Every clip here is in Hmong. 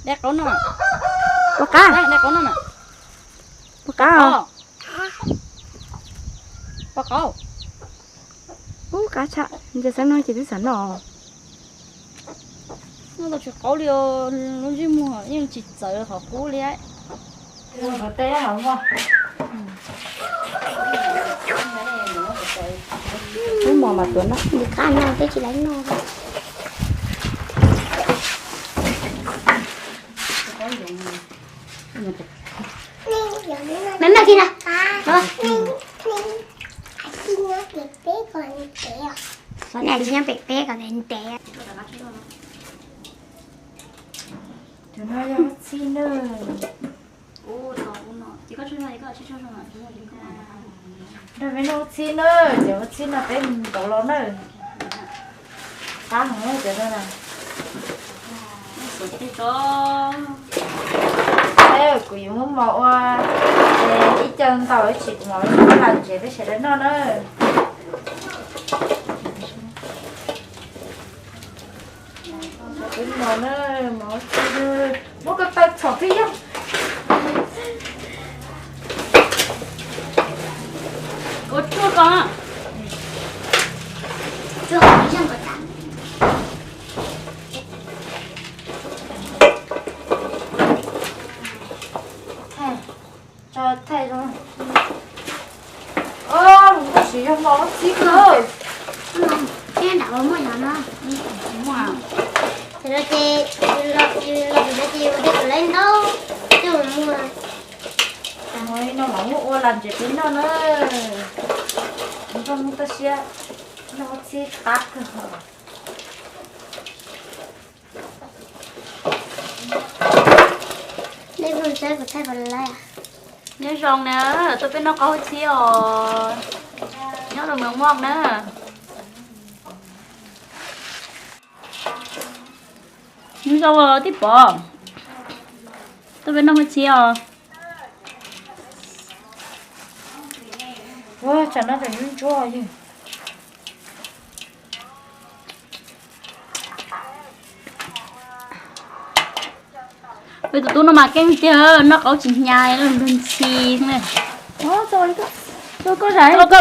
Dai qauv no. Pom qab. Dai qauv no. Pom qab os. Pom qauv. Ub, qab tshaj, ntshe xeeb no ces twb xav noj. Noj tau tsis qauv li os, lub ntsej muag yeej tsis txawv qhov qub li. Ub, mos mas tuav no, nws qab no peb tsis laib noj. Mẹ mẹ kia nè. Nè, tsis nyob pem peb kom ntev ntev. Cov no yog txhij na. Nrog peb noj txhij na, cov txhij no peb mus ntaus los na. Qab heev cov no na. Kuv yuav muab mov ua ib co ntaus ib tsis mov lam ntsev peb sawv daws noj na. Peb mov na, mov muab ko taw txhom twb yog. Ua tsuag ko. Tso thaij zoo. Ub, lub no tsis yog mov txhij kawg. Ces no ces los pem no ces yus ua tej tus lawv ntau, tej mus muag. Mov no mas muab ua lam ntsev peb noj na. Nrog muaj toj siab, noj txhij qab kawg. Nyob zoo na, tuaj peb noj qaub txhib os. Nyob rau Mường Mok na. Nyob zoo tij Pov, tuaj peb noj qaub txhib os. Ua tsam no tam ntsuab. Peb tus tub no mas keej tiag, noj qaub tsis hnyav, nplog ntxhi ne. Koj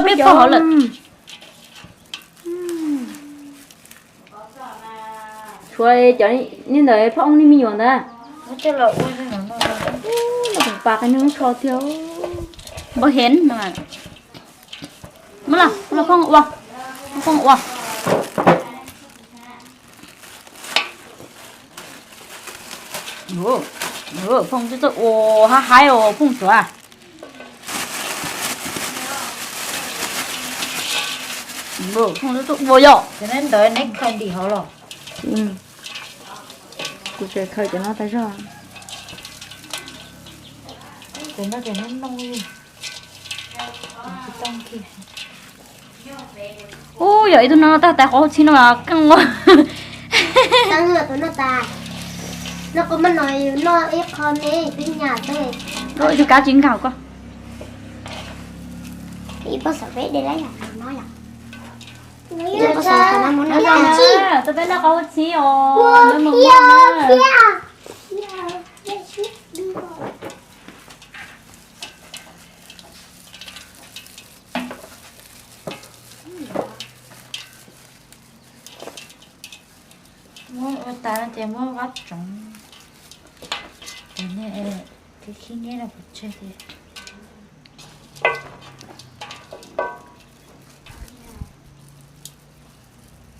peb pog hov lawm. Tshuav cov niag ntawd phaj oob niag me nyuam ntawd. Pas qe nws lub tsho tiag. Npau hev no. Muab los, muab los phooj ua, phooj ua. Phooj twb tuaj ua hab haib os phooj tsuav. Phooj twb tuaj ua yom. Cov no ntawd neb khaws ntim hauv los? Kuv tseem khaws cov no tag zog. Ub, yog ib tug no tag tais qaub txhib no mas keej ua. Ib kab tsis nkag koj. Tuaj peb noj qaub txhib os. Muab ua tas no ces muab vab tsoov. Ces niag khib khib niab no kuv tseg ces.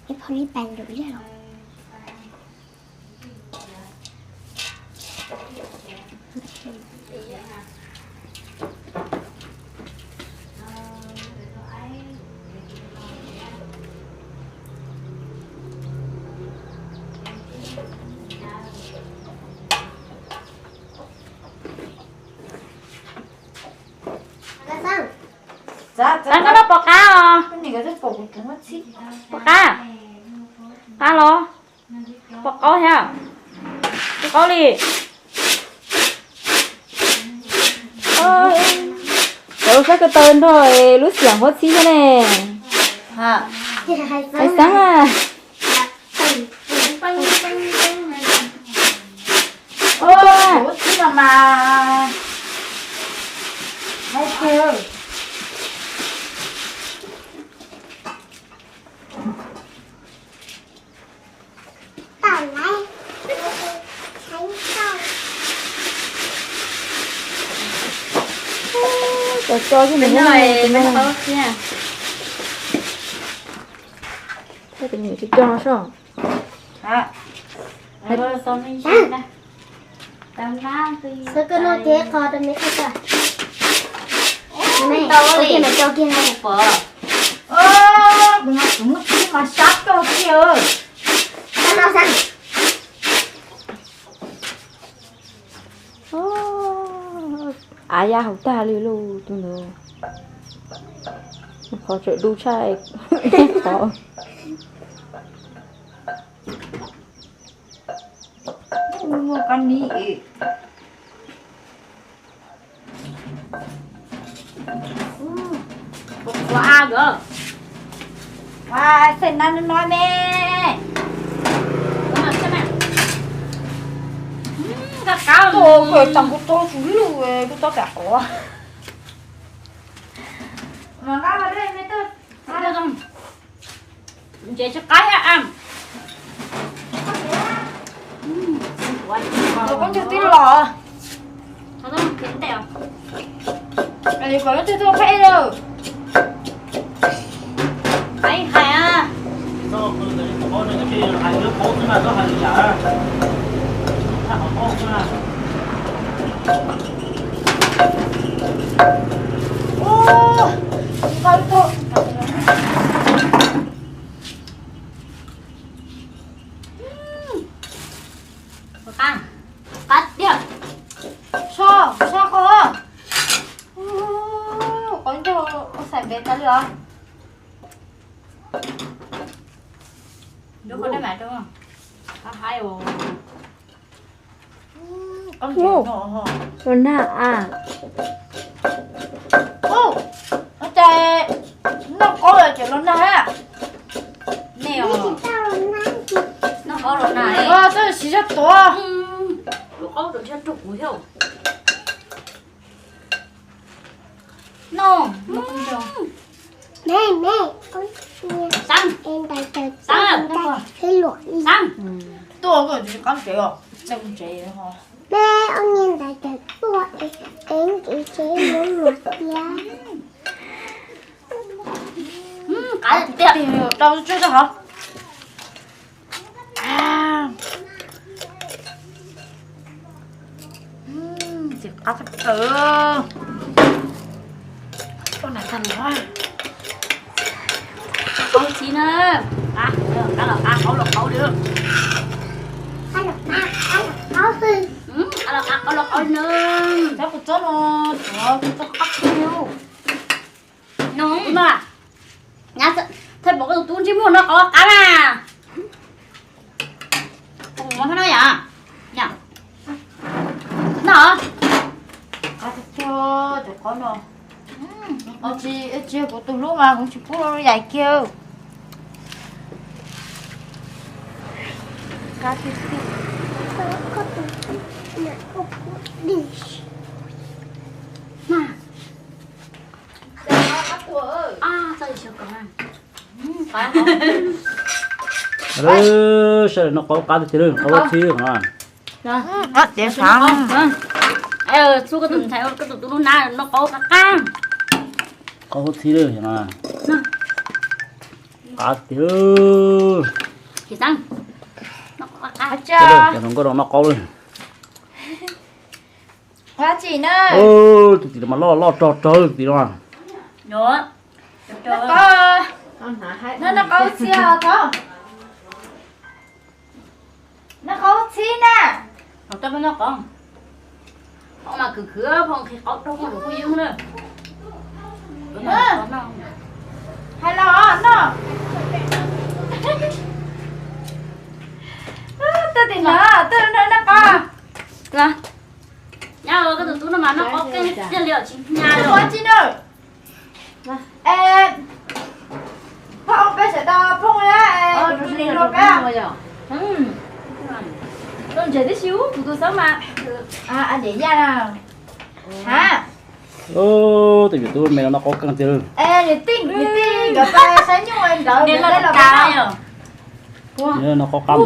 Ib phau li pais lwm liaj los. Koj noj pom qab os. Pom qab. Qab los? Pom qaub thiab. Pom qaub li. Cov lus saib ko taw nrog lub xiam huab txhib thiab ne. Hais xeeb a. Pas. Hais tiag. Cov cov thiab, tus me nyuam cov cov no soj. Xwb koj noj kiag qho rau me koj tau. Tau li. Kuv no kuv muab tib mas sab koj kiag. Av ya hauv tag li lauj tus ntawd. Qhov tseem dub tshaj qhov. Muaj kab nib. Ua a gov. Xeem na no me. Kab kab. Tuaj kuv tau tsuv lug kuv tau kam qhuav. Mas nqa dej me tub. Ntses tsis qab a. Koj ntug tib los. Kom lub twg tuaj pheej lawm. Hais hais. Qab tiag. Soj, soj qhov. Qhov ncauj xaim ntev tas li os. Los nag a. Ua cas noj qaub los ces los nag a. Nej os, noj qaub los nag. Ua, twb siv zog tuav. Lub qaub rau ntshe rau kuv thiab. No, no, me, me, Xab, Xab, Xab. Tuaj koj tsis qab tsev os, nej kuv tsev ho. Me, ua niag ntawd tawm tuaj es ntim tsev luav luav tiag. Qab tiag, rau tsuag tsuag hov. Txiv qab tag tawm. Qaub txiv na. Qab los qab, qaub los qaub li. Qab los qab, qaub los qaub na. Tab kuv txob no, kuv txob qab txiv. No, thaj pom koj tus tub ntsej muag noj qaub qab na. Mus no yom. No. Qab tiag tiag tus qaub no. Tsis, tsis kuv tus hlub mas kuv tsis pub yaim kiag. Qab tiag tiag. Sawv daws noj qaub qab tiag tiag, qaub txhib no. Qab tiag sav. Txhub koj tus ntxhais, koj tus tub lub nab noj qaub qab qab. Qaub txhib no. Qab tiag. Cov hluas nkauj no noj qaub li. Tus tim no mas loj loj rog rog tus tim no. Noj qaub txhib os. Noj qaub txhib na. Mas khwv khwv phooj ywg, qhib qaub rau phooj ywg na. Hais los noj. Tuaj tim no, tuaj noj qaub. Nyob koj tus tub no mas noj qaub kiag li os, tsis hnyav li os. Phooj peb sawv daws phooj na, tus nim hluas peb. Tau ntses tib si ub, kuv tus xab mas. Tus yawm tub me no noj qaub keej tiag. Noj qaub qab.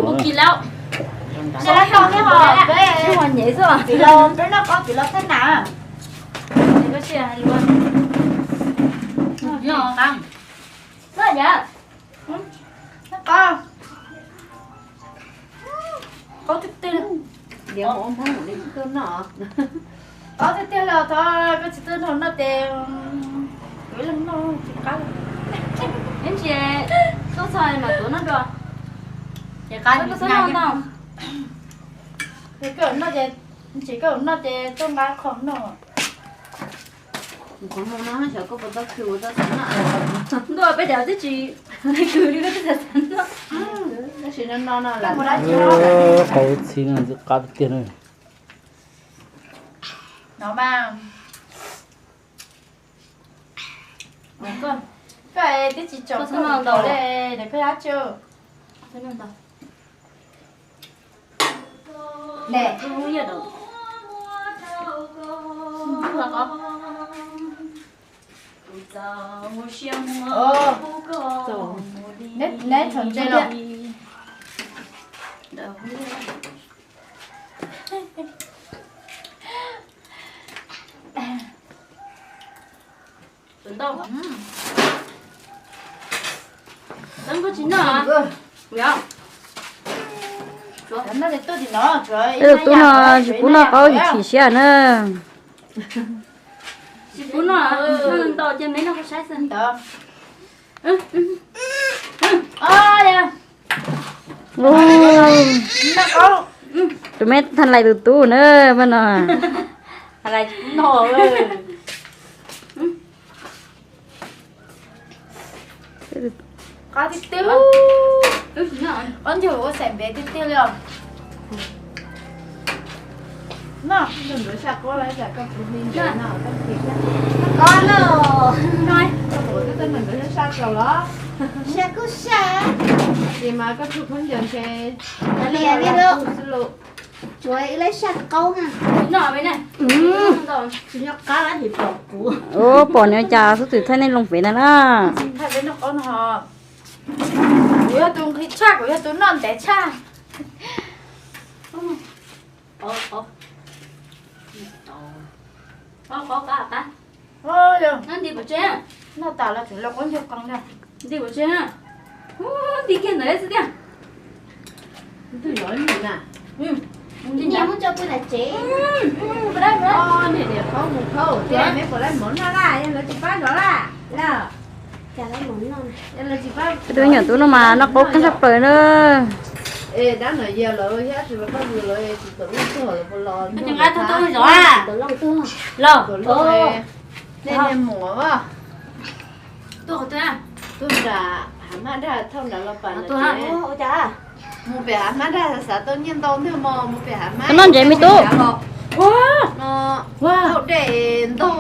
Qaub tiag tiag. Qaub tiag tiag los thov koj tsis txawj noj ces kuv ib leeg noj tsis qab. Ib ntsis tuaj txog mas tuav noj dua. Ces koj noj ces, ntsis koj noj ces tuaj nqa qhov noj. Qhov muag no xyov koj puas tau khwv ua tau xav noj. Ntuj, peb cov twb tsis khwv li koj twb xav noj. Tab sis no no no lawm. Qaub txhib no ntxim qab tiag tiag na. No mas, koj twb tsis tsom koj ntau le, koj yab tsi. Neb txhom ntse los. Tus tub no tsis pub noj qaub tsis chim siab na. Tsis pub noj, ntau ces me noj saib xwb. Tus me tha lais tus tub na, mas no. Qab tiag tiag. Ob ncug ua xaim ntev tiag tiag li os. Noj, noj, noj, koj puas twb noj saj tau los? Saj kuj saj. Ces mas koj tug khaub ncaws ntshe li xwb lauj. Tsuav ib leb saj qaub na. Tsis nyob qab lab hais pom kuv. Ua pom nws cas xub txwm thaij nej loo pem na na. Kuv yog tus nqhis tshaj, kuv yog tus noj ntev tshaj. Noj tas los tseem los qaub ncaug qees li. Nti kiag ntawd xwb tiag. Nyias muab tso pw nram tsev. Niam niam khaub mus khaub, ces neb puas laib mov noj laj, yog lawv tsis pab zov laj. Tus me nyuam tub no mas noj qaub qeej tshaj plaws na. Dab no yog lawv thiab tsis los koj lawv tsis tau loj tuag lawv puas los. Los, nej niag muam. Tuaj qhov twg? Tuaj nram hav mab daj, thauj nram los pam. Mus pem hav mab daj xav tau nyiaj ntau ntag mog, mus pem hav mab. Noj ntsev me tub. No, thauj dej ntog,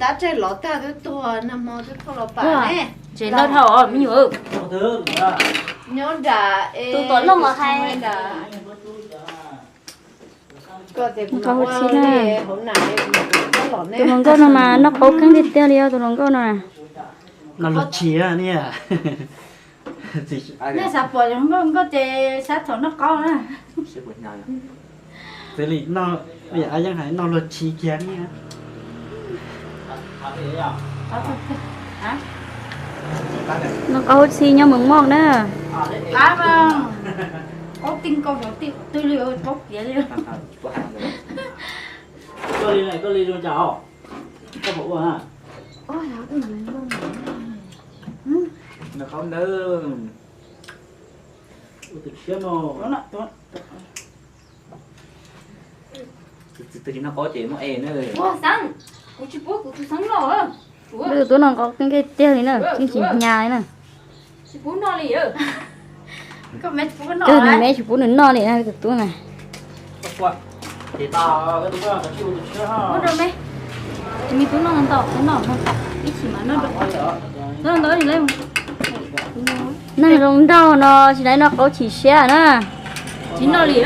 tab tsaig lov tag twb tuag nag hmo twb thauj los pam ne. Ntsev ntau dhau me nyuam. Nyob nram tus tuam looj los hais. Tus hluas nkauj no mas noj qaub qeej tiag tiag li os, tus hluas nkauj no. Noj luag tshis ne. Nej xav pom nkauj nkauj ces sab thaum noj qaub na. Xws li no, yeej hais noj luag tshis kiag ne. Noj qaub hub txhij nyob Moos Moj na. Qaub tij nkaus xyov twg li, qaub kiag li. Koj li zoo cas os? Koj puas ua na? Noj qaub ntawd. Ua tus tshiab no. Tus twg tsis noj qaub ces muab ev na. Ua xeeb, kuv tsis pub kuv tus xeeb noj. Tus tub no noj qaub keej tiag li na, yeej tsis hnyav li na. Koj me tsis pub nws noj li na tus tub na. Tus me tub noj ntau, noj ib chim mas noj ntau. Neeg zoo nraug no tsis laib noj qaub chim siab na. Tsis noj li.